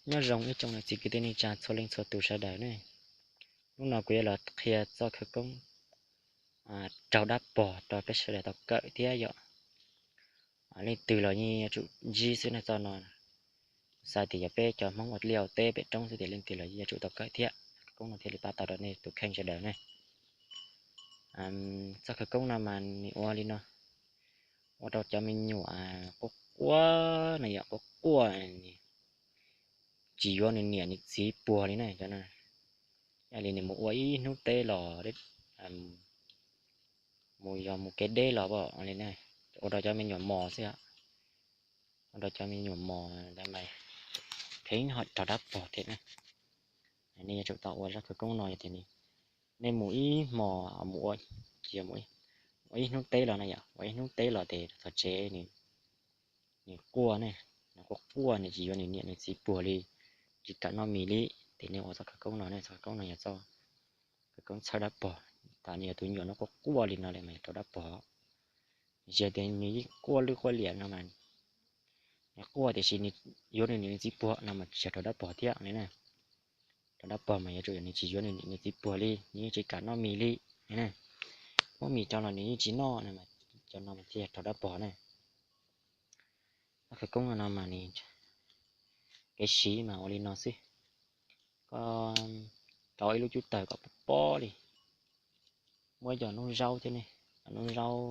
Nyob zoo ib tsoom niam txiv kwv tij neej tsa txhua leej txhua tus sawv daws ne. Hnub no kuv yuav los qhia txoj khawv koob raug dab pog rau peb sawv daws tau kawm thiab yom. Leej twg los yeej yuav tsum ntsib xwb ne txoj no. Xav tias yog peb cov Hmoob ua liaj ua teb pem roob xwb tias leej twg los yeej yuav tsum tau kawm thiab. Khawv koob no thiaj li pab tau rau nej tus kheej sawv daws ne. Txoj khawv koob no mas nws ua li no, ua rau cov me nyuam quaj quaj no yom, quaj quaj, tsis yuav nws niam nws txiv puag li ne. Yog li nws mus ua ib hnub teb los, mus yog mus kev deb los li ne, ua rau cov me nyuam mos xwb, ua rau cov me nyuam mos ntawd mas pheej ho raug dab pog thiab ne. Nej yuav tsum tau ua zaj khawv koob no yog tias nej mus ib hmo, mus ua, ua ib hnub teb los na yom, ua ib hnub teb los ces txog tsev nws quaj ne, nws quaj quaj, nws tsis yuav nws niam nws txiv puag li, tsis kam noj mis li, ces nej ua txoj khawv koob no ne. Txoj khawv koob no yog txoj khawv koob txhawb dab pog. Thaum nws yog tus me nyuam no quaj quaj li no li mas yog raug dab pog. Tsis yog tias nws yeej quaj lwj quaj liam no mas, nws quaj tiam sis nws yuav nws niam nws txiv puag no mas tsis yog raug dab pog thiab li ne. Raug dab pog mas yuav tsum yog nws tsis yuav nws niam nws txiv puag li, nws yeej tsis kam noj mis li ne. Muab mis rau los nws yeej tsis noj no mas, cov no mas thiaj yog raug dab pog ne. Txoj khawv koob no mas nws, kev siv mas ua li no xwb. Koj rau ib lub cub tawg kom pob pob li, muab cov noob zaub thiab ne, cov noob zaub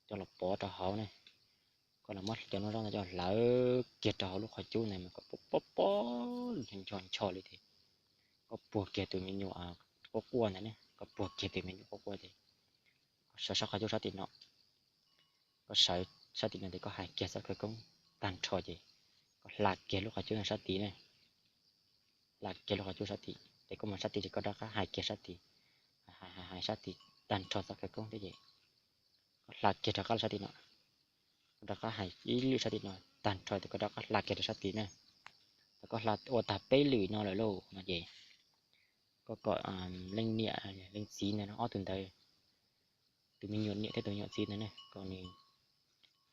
coj los pov rau hauv ne. Koj los muab cov noob zaub ntawd coj hlawv kiag rau hauv lub qhov cub ntawd mas kom pob pob ncho ncho li ces koj puag kiag tus me nyuam quaj quaj ntawd ne, koj puag kiag tus me nyuam quaj quaj ces koj sawv sab qhov cub sab tim no, koj sawv sab tim no ces koj hais kiag txoj khawv koob tag nrho ces koj hla kiag lub qhov cub no sab tid ne. Hla kiag lub qhov cub sab tid ces koj mus sab tid ces koj rov qab hais kiag sab tid, hais hais sab tid tag nrho txoj khawv koob thiab ces koj hla kiag rov qab los sab tim no. Koj rov qab hais ib lwm sab tim no tag nrho ces koj rov qab hla kiag rau sab tid na. Thaum koj hla ua tag peb lwm no lawm lauj no ces koj kom leej niam leej txiv ntawd ob tug ntawd, tus me nyuam niam thiab tus me nyuam txiv ntawd ne, kom nws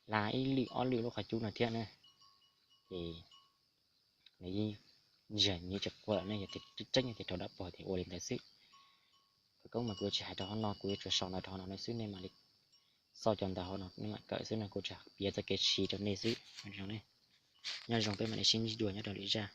hla ib lwm ob lwm lub qhov cub no thiab na. Ces nws yeej ntsia nws yeej tsis quaj lawm ne, yog tias tseeb tias raug dab pog ces ua li ntawd xwb. Khawv koob mas kuv yuav tsis hais rau hauv no, kuv yuav tsuas sau ntawv rau hauv no xwb, nej mam li xauj cov ntawv hauv no nej mam kawm xwb no, kuv tsuas piav txoj kev siv rau nej xwb. Nyob zoo, peb mam li sib ntsib dua nyob rau lwm zaj.